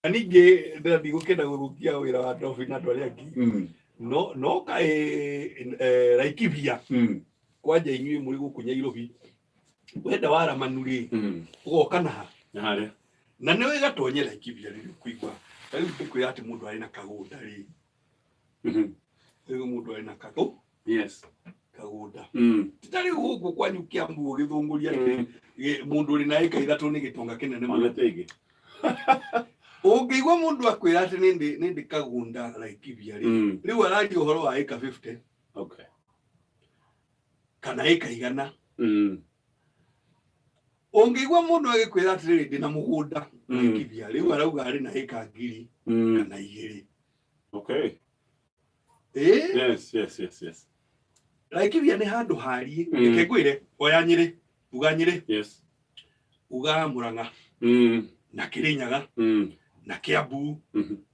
Na ningĩ ndĩra ndigũkĩenda gũthũkia wĩra wa Ndobi na andũ arĩa angĩ. No no kaĩ Laikipia kwanja inyuĩ mũrĩ gũkũ Nyairobi wenda waramanu rĩ ũgoka na ha Na harĩa. Na nĩ wĩga tonye Laikipia rĩrĩ ũkũigua ta rĩu ngĩkwĩra atĩ mũndũ arĩ na kagũnda rĩ, rĩu mũndũ arĩ na kagũ kagũnda ti ta rĩu gũkũ kwanyu Kĩambu ũgĩthũngũria atĩ mũndũ ũrĩ na ĩka 3 nĩ gĩtonga kĩnene mũno. Ona tĩngĩ. Ũngĩigua mũndũ akwĩra atĩ nĩ ndĩ kagũnda Laikipia rĩ, rĩu araria ũhoro wa ĩka 50 kana ĩka 100. Ũngĩigua mũndũ agĩkwĩra atĩrĩrĩ, ndĩ na mũgũnda Laikipia, rĩu arauga arĩ na ĩka 1000 kana 2. Ĩĩ. Laikipia nĩ handũ hariĩ. Reke ngwĩre, oya Nyĩrĩ, uga Nyĩrĩ, uga Mũrang'a na Kĩrĩnyaga na Kĩambu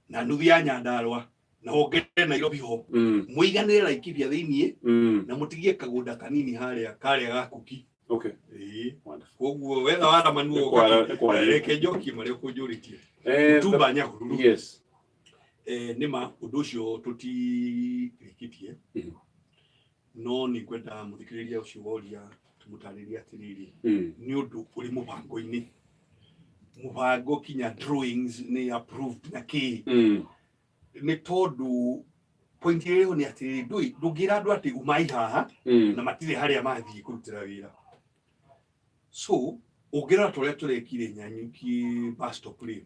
na nuthu ya Nyandarũa na wongerere Nairobi ho, mũiganĩre Laikipia thĩiniĩ na mũtigie kagũnda kanini harĩa karĩa ga Kuki. Ĩĩ. Koguo wetha waramanu. Nĩ kwara. Reke njokie marĩa ũkũnjũrĩtie. Tumba Nyahururu. Nĩ ma ũndũ ũcio tũtirĩkĩtie, no nĩ ngwenda mũthikĩrĩria ũcio woria tũmũtarĩrie atĩrĩrĩ, nĩ ũndũ ũrĩ mũbango-inĩ, mũbango kinya drawings nĩ approved na kĩ. Nĩ tondũ point ĩrĩa ĩho nĩ atĩrĩrĩ, ndũĩ ndũngĩra andũ atĩ umai haha na matirĩ harĩa mathiĩ kũrutĩra wĩra. So ũngĩrora ta ũrĩa tũrekire Nyanyuki bus stop rĩ,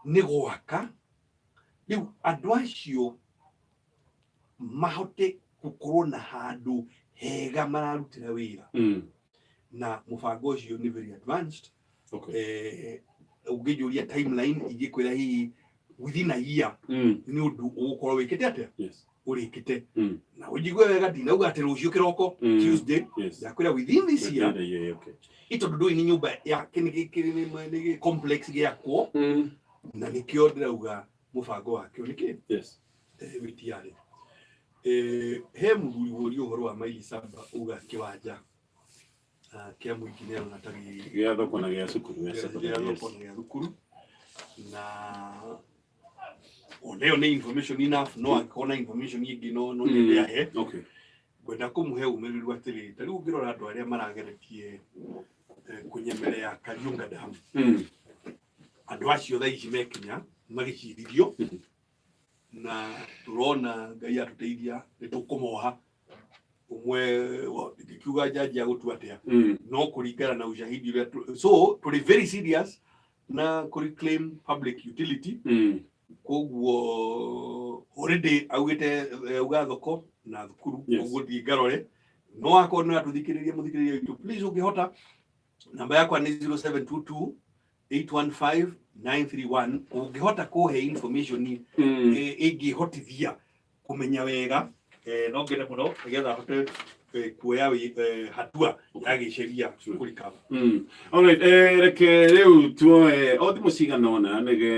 nĩ gwaka rĩu andũ acio mahote gũkorwo na handũ hega mararutĩra wĩra, na mũbango ũcio nĩ very advanced. Ũngĩnjũria timeline, ingĩkwĩra hihi within a year nĩ ũndũ ũgũkorwo wĩkĩte atĩa, ũrĩkĩte. Na ũnjigue wega, ndinauga atĩ rũciũ kĩroko, Tuesday. Ndakwĩra within this year. Ĩ tondũ ndũĩ nĩ nyũmba ya nĩ complex gĩakwo, na nĩkĩo ndĩrauga mũbango wakĩo nĩ kĩ wĩtiarĩ. He mũthuri woria ũhoro wa maili 7, uga kĩwanja kĩa mũingĩ nĩ arona ta gĩa thoko na gĩa cukuru, gĩa gĩa secondary, yes. Thoko na gĩa thukuru, na ona ĩyo nĩ information enough. No angĩkorwo na information ĩngĩ, no nyende ahe. Ngwenda kũmũhe ũmĩrĩru atĩrĩrĩ, ta rĩu ũngĩrora andũ arĩa marageretie kũnyemerea Kariunga Dam, andũ acio thaa ici mekinya magĩcirithio, na tũrona Ngai atũteithia nĩ tũkũmoha ũmwe. Ndingiuga jaji agũtua atĩa, no kũringana na ushahidi ũrĩa so tũrĩ very serious na kũ reclaim public utility. Koguo already augĩte auga thoko na thukuru. Koguo thiĩ ngarore, no akorwo nĩ atũthikĩrĩria, mũthikĩrĩria witũ, please, ũngĩhota, namba yakwa nĩ 0722 815 931. Ũngĩhota kũhe information ĩngĩhotithia kũmenya wega, no ngene mũno nĩgetha hote kuoya hatua ya gĩceria kũrikaba. Alright, reke rĩu tuoe o thimũ cigana ũna nĩge